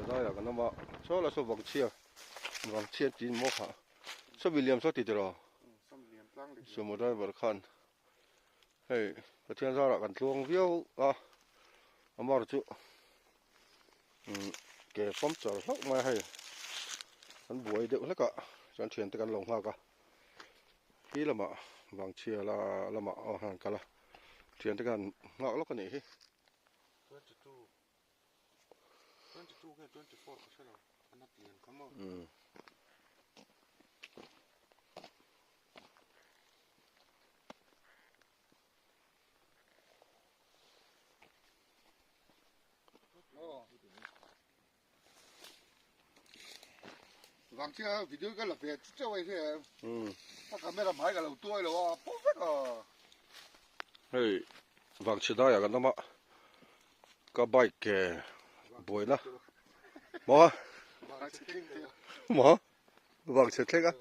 Chadaiah kan awm a, saw la saw vangchhia, vangchhia tiin maw kha, sawmi liam saw ti tiraw? Sumo driver khan hei Pathian zarah kan tluang viau a, amar chu umm ke puncture hlauh mai a hei, kan buai deuh hlek a, chuan thiante kan lo nghak a, khi lamah vangchhia la lamah aw hian kal a, thiante khan nghak lawk a nih hi. Vangchhia video ka la ve chauh ai hria em? A camera hmai ka lo tuai lo a, pawh vek a. Hei Vangchhia daiah kan awm a, ka bike ke buaina maw maw Vangchhia thleng a,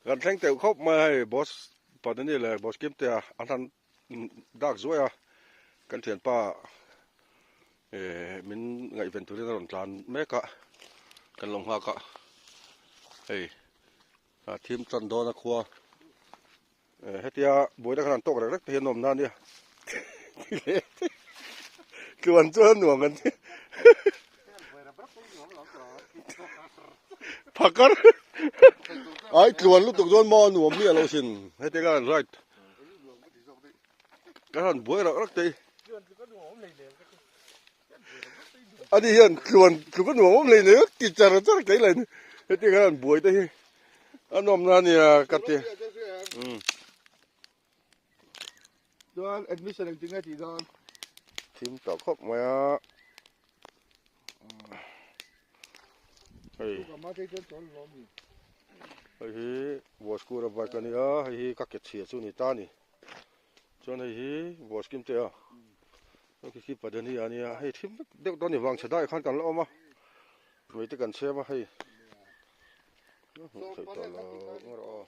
kan thleng teuh khawp mai a hei boss Panani leh boss Kimtea an han dak zuai a, kan thianpa min ngaihven turin a rawn tlan mek a, kan lo nghak a, hei a thim tan dawn a khua hetia buaina khan an tawk rek rek te hian awm na ania tluan chuan a nuam kan ti phakar ai tluan lutuk dawn maw a nuam miah lo sin hetia khan ride Ka han buai rak rak tei. Ani hian tluan tluk a nuam awm hlei nei ti char char kei lai ni. Heti khan an buai te hi a nawm na ania ka ti. Chuan admission engtin nge tih dawn? Thim tawh khawp mai a. Hei. Hei hi Boscura bike a ni a, hei hi ka ke chhia chu ni ta a ni. Chuan hei hi Boskim te a, hei khi khi Padani a nia, hei thim vek deuh dawn a ni vang chhe daiah khan kan la awm a, mei te kan chhem a hei. Hmuh theih tawh lo ngawr aw.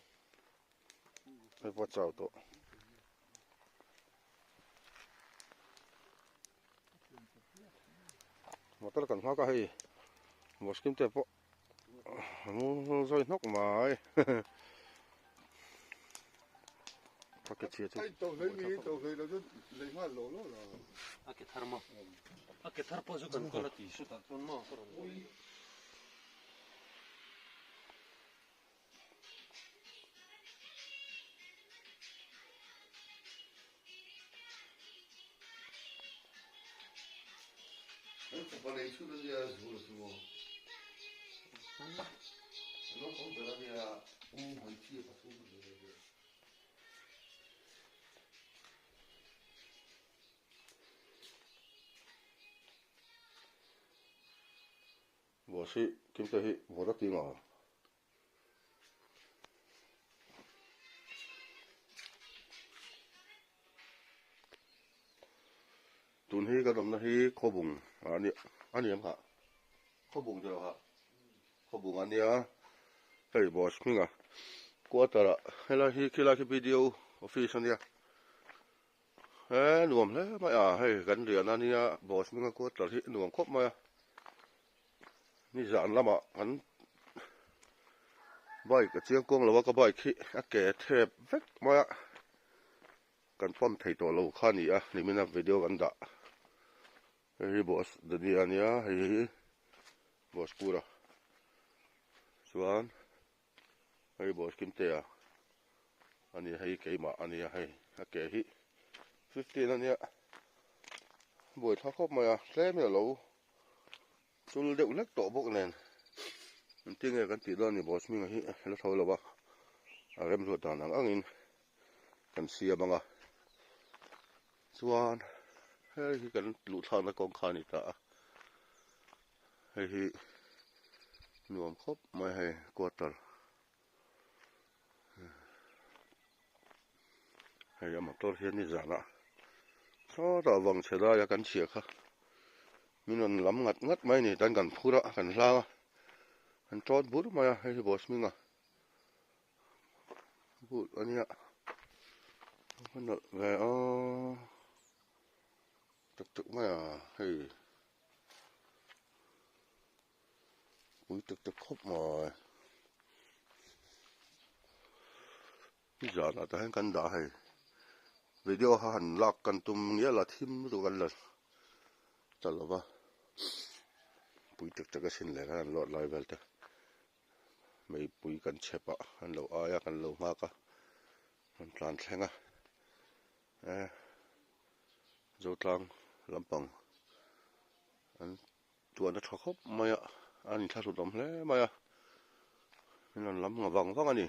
Hei pawh a chau tawh. Motor kan nghak a hei Muslim te pawh an zawi hnawk mai a ke chhia chu a ke thar maw a ke thar pawh chu kan kawl a ti sutah chuan maw ka rawn Boss hi kimte hi vawt a ti nga. Tun hi kan awmna hi khawbung a nia a ni ang hah khawbung tih loh hah khawbung a nia hei boss hminga quarter ah helai hi khilai khi B D O office a nia he nuam hle mai a hei kan riahna a nia boss hminga quarter hi nuam khawp mai a. Nizan lamah kan bike a chiang kuang lo a ka bike hi a ke thep vek mai a kan pump thei tawh lo kha a ni a nimin a video kan dah hei hi boss Dania a nia hei hi boss Kura chuan hei boss Kimtea a ni hei keimah a nia hei a ke hi 15 a nia buaithlak khawp mai a tlem hi a lo. Chul deuh hlek tawh bawk nen engtin nge kan tih dawn ni boss hminga hi la tho lo a a remruat dan ang angin kan siam ang a chuan hei hi kan luh thlakna kawngkhar a ni ta a hei hi nuam khawp mai hei quarter hei a motor hian nizanah sawtah vang chhe laia kan chhia kha min rawn lam ngat ngat mai a ni tan kan phur a kan hlang a kan tawt bur mai a hei hi boss hming a but a nia a nawlh ve a tak tak mai a hei. Pui tak tak khawp mai. Zanah tah hian kan dah hei. Video kha han lak kan tum ngial a thim lutuk an la ta lo va. Pui tak tak a sin leh khan an lawt lai vel te. Meipui kan chhep ah an lo ai a kan lo nghak a. An tlan thleng a. Eh Zotlang lampang an Tuan a tha khawp mai a, a inthlahrut awm hle mai a, min rawn lam nga vang vang a ni.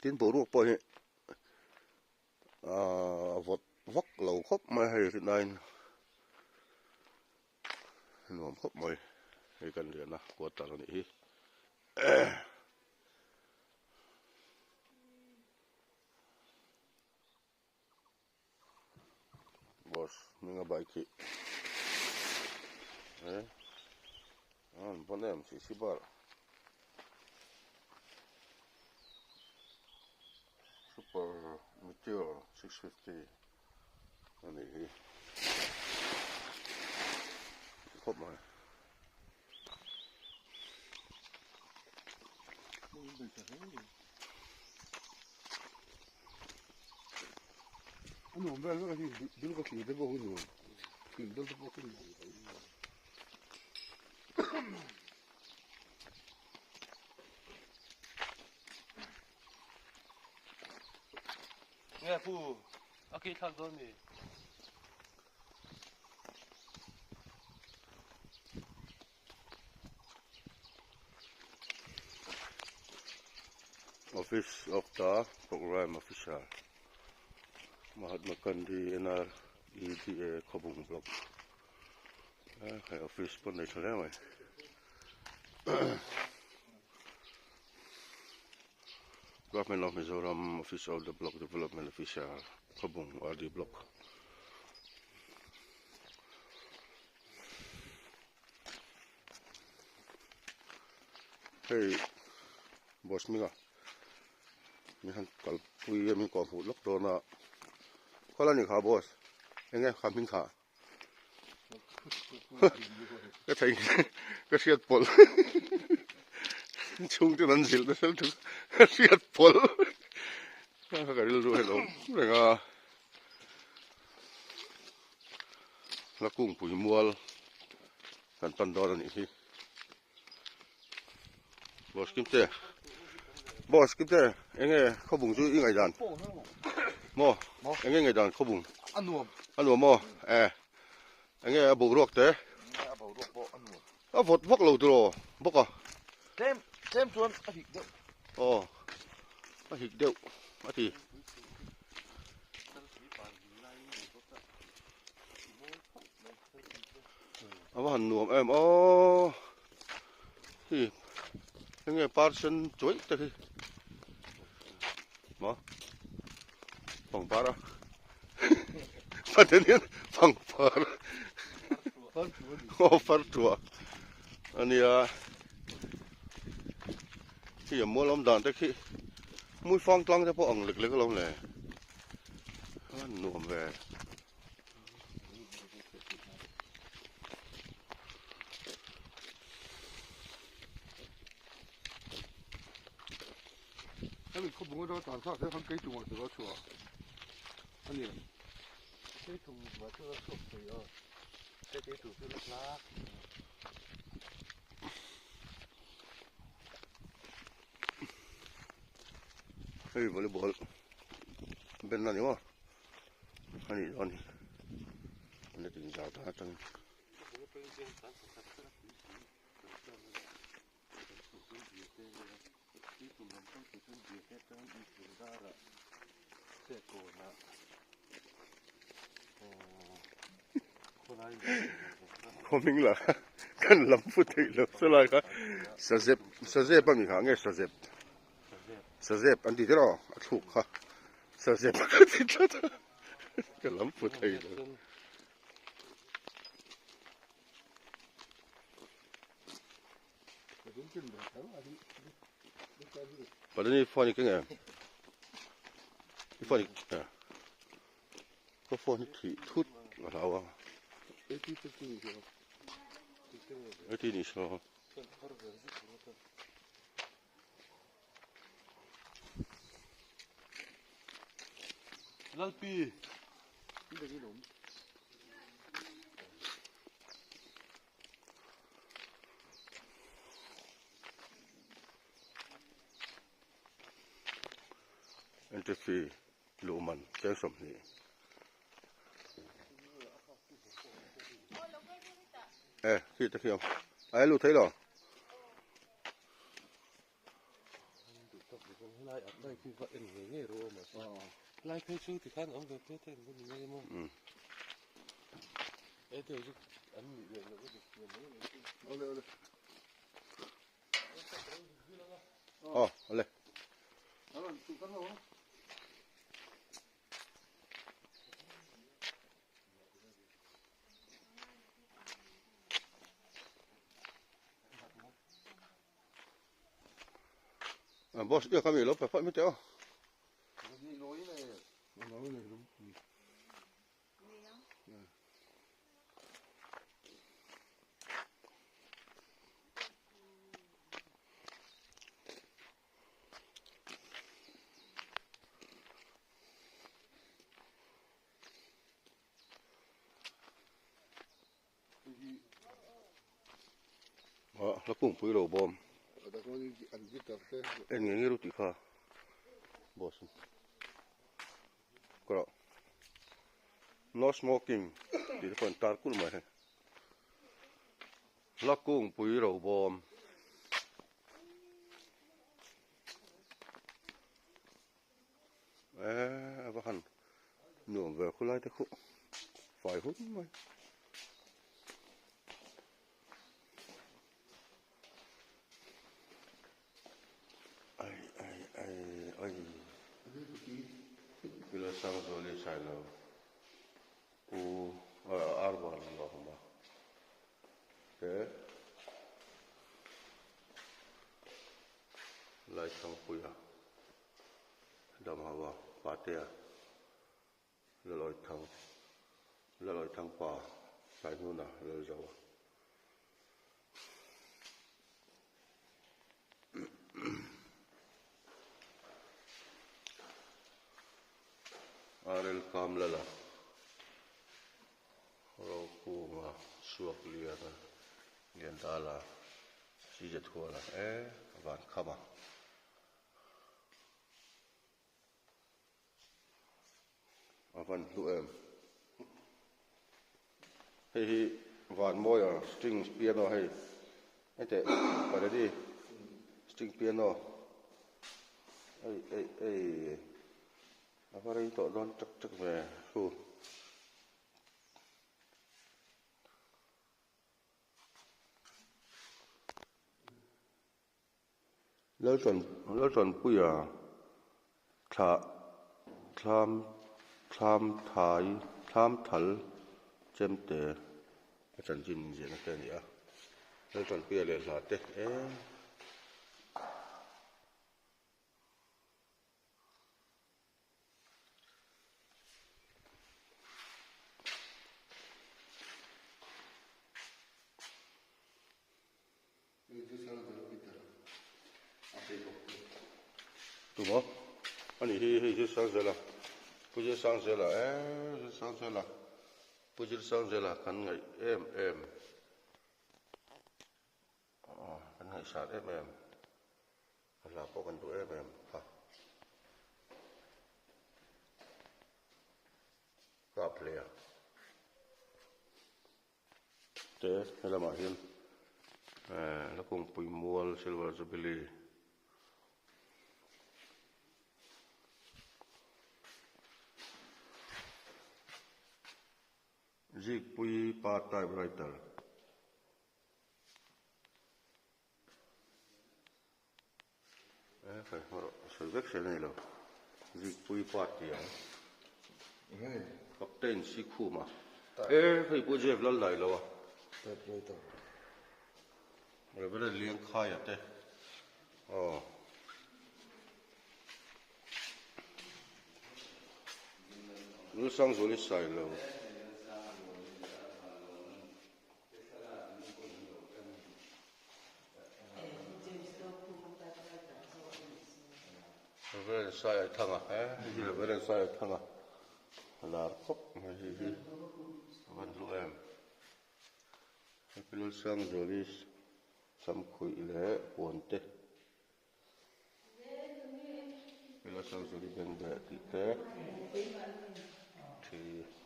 Tin boruak pawh hi aaa a vawt vak lo khawp mai a hei rinaiin nuam khawp mai hei kan lian a quarter a nih hi. Boss hminga bike hi eh an pawn em si si bar super meteor 650 ani hi khawp mai. A nuam vel vek a hi dil ka thlir te pawh hi nuam thlir dil te pawh khi nuam Nge pu a kei thlak dawn mi. Office of the Program Officer Mahatma Gandhi NREGA Khawbung Block hei office pawh nei tha hle mai Government of Mizoram Office of the Block Development Officer Khawbung RD Block. Hei boss hminga min han kalpui a min kawh hmuh lawk dawn a khawl a ni kha boss enge kha hming kha ka thei ka hriat pawlh chhungte an zilh nasa lutuk ka hriat pawlh ka rilru a lo reng a. Hla kungpui mual kan pan dawn a nih hi. Boss Kimte Boss Kimte enge khawbung chu i ngaihdan maw enge ngaihdan khawbung a nuam a nuam maw e enge a boruak te a boruak pawh a nuam a vawt vak lo tiraw bawk a tlem tlem chuan a hik deuh aw a hik deuh a ti. A va han nuam em aw hi enge par sen chuai te hi maw pangpar a pathian hian pangpar aw fartuah ania khi a mual awm dan te khi hmuifang tlang te pawh ang lek lek alawm le. A nuam ve. Hemi khaw bung atanga tan thlak hian khan keitung ah chu a chhuah a ni. Keitung ah chu a chhuak thei a, he keitung chu la tlak. Hei volleyball ben a ni maw a nih dawn hi net in zau dan atangin. Khawming lah kan lam fu theih lo chulai kha sazep sazep a mi kha nge sazep. Sazep an ti tiraw a thluk kha sazep ka ti tlat a ka lam fu thei lo. Patani phone hi ka nge i phone hi ka phone hi thih thut a hlau a. Heti ni saw. Lalpi. Entry fee luh man cheng 20. E khi te khiam ai lu thei lo. Lai at lai khi va en ngei ngei ro ma lai phei chu ti khan awm ve te te ni ngei mo e te chu an ni le lo dik mai mai. Ole ole. Oh ole. Aron tu kan lo. Boss ia kami lo pa pa mi te o. Ni loi le. Loi le rum. La kung pui lo bom. Da ko ni an guitar te. En nge nge ru ti kha. Boss. Kro. No smoking. Ti kon tar kul mai. La kung pui ro bom. E va han. Nuam ve khulai te khu. Fai hut mai. Ai ai ai ai. Bila sang zoli sai lo. U arba Allahumma. Te. Lai sang puya. Dam hawa patea. La loi thang. La loi thang pa. Sai nu na la zawa. Arel kam la la. Ro ku nga suak lia na. Lian ta la. Si ja thua la. E van khama. A van hlu em. Hei hi van mawi a string piano hei. Hei te paradi string piano. Ei ei ei. A va rei tawh dawn tak tak ve thu. Laltan laltan puia thla thlam thlam thai thlam thal chemte a chanchin inziahna te a ni a laltan puia leh hla te e. Tumo ani hi hi hi sang zela pu je sang zela e sang zela pu je sang zela kan ngai em em kan ngai sat em em la pawh kan duh em em kha kap hle a te helamah hian la kawngpui mual silver jubilee. Zikpui pa typewriter. E khai hmawrh sawi vek se nei lo. Zikpui pa ti ang. Captain si khuma. E hei pawh Jeff lal dai lo a. Typewriter. Reverend Liang Khaia te. Aw. Lalsangzuali Sailo. Reverend Saiaithanga he hei hi Reverend Saiaithanga a lar khawp mai hei hi a van hlu em hei pi Lalsangzuali samkhuih leh puan te pi Lalsangzuali bengbeh tih te thi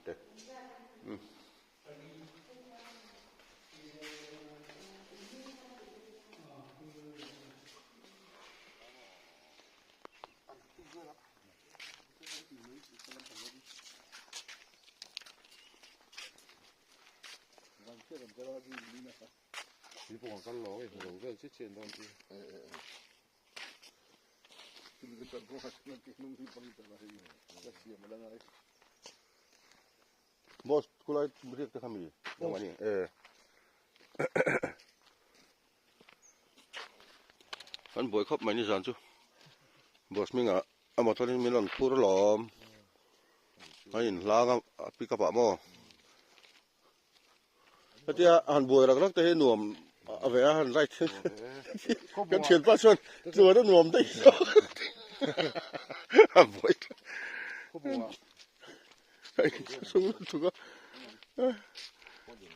te umm. Boss khulai riak te kha mi dang a ni e kan buai khawp mai nizan chu boss hmingah a motor in min rawn phur alawm a inhlang a a pick up ah maw hetia a han buai rak rak te hi nuam a ve a han ride kan thianpa chuan tluan a nuam daih zawk a buai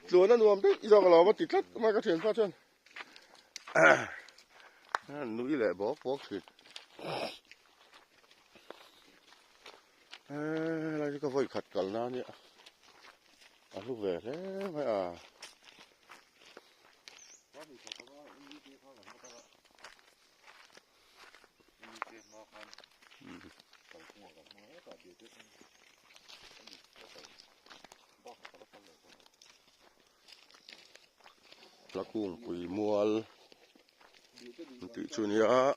Tluan a nuam daih zawk alawm a ti tlat mai ka thianpa chuan nui leh bawk bawk thin helai hi ka vawi khat kal na ania a hlu ve hle mai a. Tlakungpui mual an tih chu nia.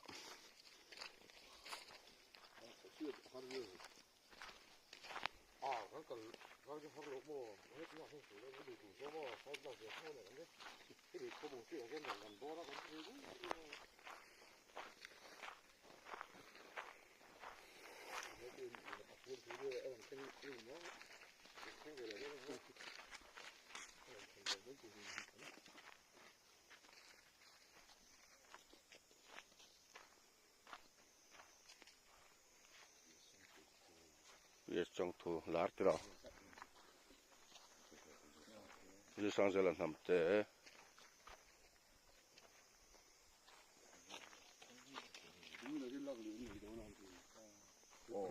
Yes chawngthu lar tira Zisangzela hnam te.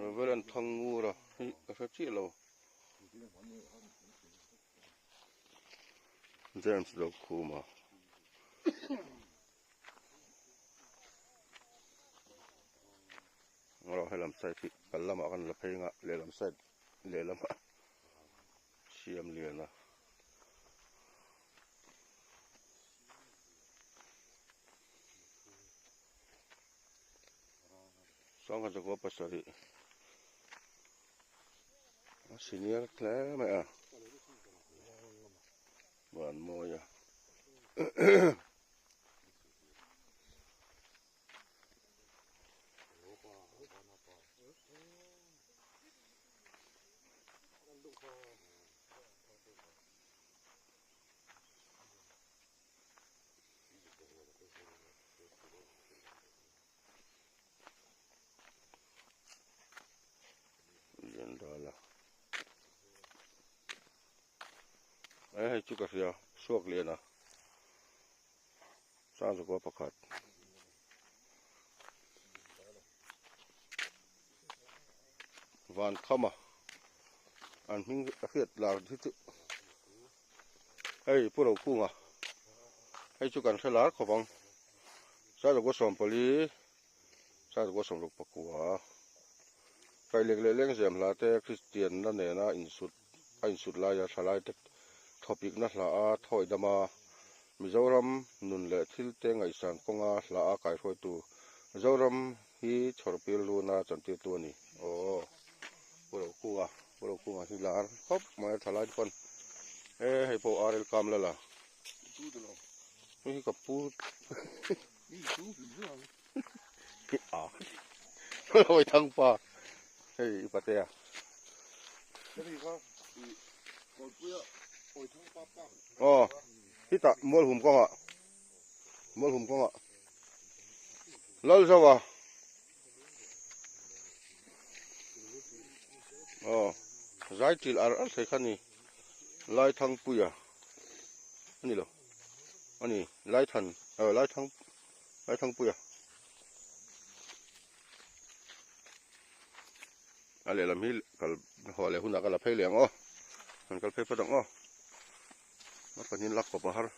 Reverend Thangngura hi ka hre chiah lo. James Dokhuma. Ngawh helam side hi kal lamah kan la phei nga lehlam side lehlamah siam lian a. Sangha zakua pasarih a senior hle mai a van mawi a. Liandala eh hei chu ka hria suak lian a sangzakua pakhat. Van khama an hming a hriat lar hi chu hei pu Rokunga hei chu kan hre lar khawp ang Saizakua sawmpali Saizakua sawmruk pakua Kailek leh Lengzem hla te Kristian na nena insut a insut laia thalai te thawpikna hla a thawi dam a Mizoram nun leh thil te ngaihsan kawnga hla a kaihruaitu Zoram hi chhawrpil luna chantirtu a ni. Aw Pu Rokunga, Pu Rokunga hi lar khawp mai a thalai te pawn e hei pawh RL kam la la. Hei hi ka pu a Hawi thang pa hei i patea. Aw hitah Mualhum kawngah Mualhum kawngah Lalzova. Aw zai til ar ar thei kha ni Laithangpuia a ni lo a ni Laithan aw Laithang Laithangpuia a lehlam hi kal haw leh hunah ka la phei leh ang aw han kal phei phawt ang aw a pahnih lak kawp a har.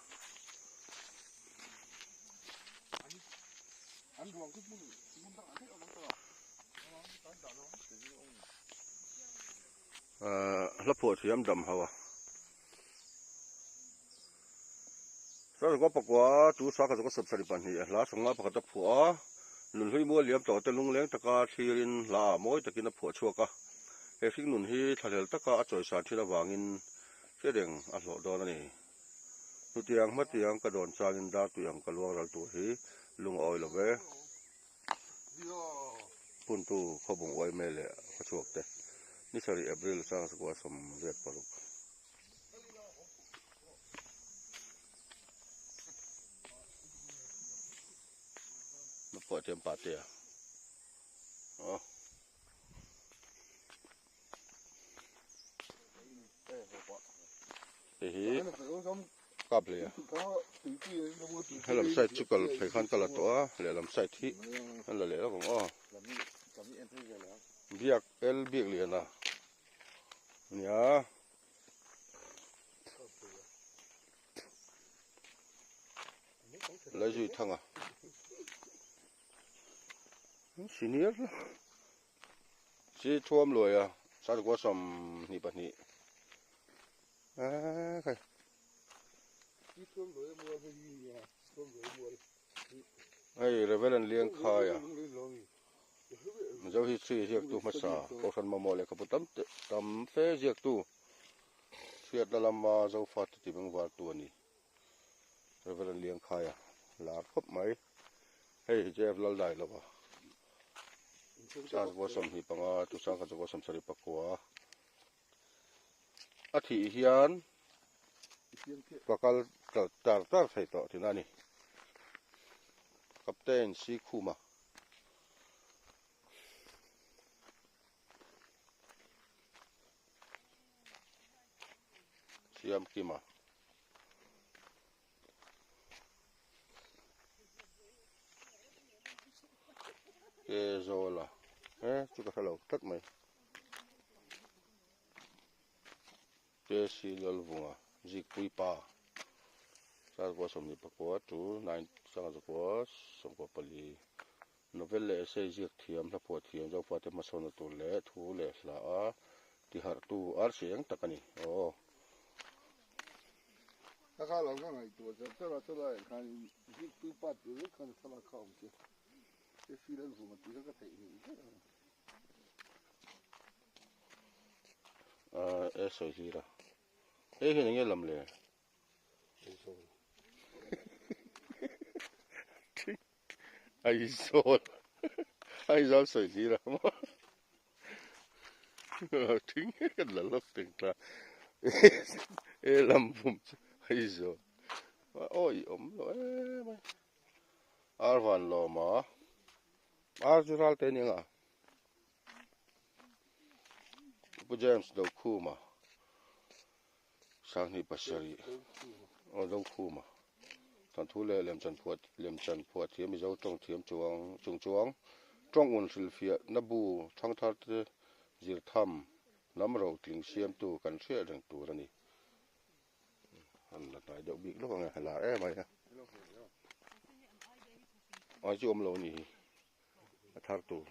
Hla phuah thiam dam ho a. Sazukua pakua chu sakha chu ka sawp sarih pahnih a hla sawmnga pakhat a phuah a, Nunhlui mual liam tawh te lungleng taka thlirin hla ah mawi takin a phuah chhuak a. He hring nun hi thlahlel taka a chawisan thin avangin hriatreng a hlawh dawn a ni. Hnutiang hmatiang ka dawn changin dar tui ang ka luang ral tur hi lung a awi lo ve. Phuntu khawbung uai mai leh khaw chhuak te ni sarih April sangchukua 86. Na phuah thiam pah te a. Aw. Hei hi kap leh a helam side chu kal phei khan ka la tawh a lehlam side hi an la leh lawk ang aw biak el biak lian a nia Laizui thanga senior Si thuam luai a, Sarkua 22 a khai. Hei Reverend Liangkhaia Mizo history ziaktu hmasa Kohhran mamawh lehkhabu tam tam fe ziaktu hriatna lama Zofate ti bengvartu a ni. Reverend Liangkhaia lar khawp mai. Hei JF Laldailova. Chas 25 tu sangkhat 74 a thih hian ka kal tar tar thei tawh thin a ni. Captain Sikhuma. Siamkima. Ke zawla he chu ka hrelo tlat mai Ke si Lalvunga Zikpui pa 29 to 9 94 Novel leh essay ziak thiam hla phuah thiam Zofate hmasawnna tur leh thu leh hla a tiharhtu arsi eng tak a ni aw. Ka kha lo ka ngaihtuah char char a chulaiah khan zikpui pa tih vek khan thlalak kha a awm che he feel an vum a tih kha ka theihnghilh daih a. Ahh e sawi hlir a hei hian enge lam le Aizawl Aizawl Aizawl sawi hlir a maw. Thing hi kan la lawk teng ta e lam vum chu Aizawl awi awm lo em mai ar van lawm a ar chu ral te a ni ang a Pu James Dokhuma Sanghnih pasarih aw Dokhuma Thanthu leh lemchan phuah lemchan phuah thiam Mizo tawng thiam chuang chung chuang tawng un hrilhfiah na bu thangthar te zir tham hnam ro tling siamtu kan hriat reng tur a ni. An la hnai deuh bik lawk ang e, lar em mai a. Ai chu awm lo a ni hi a thar tur.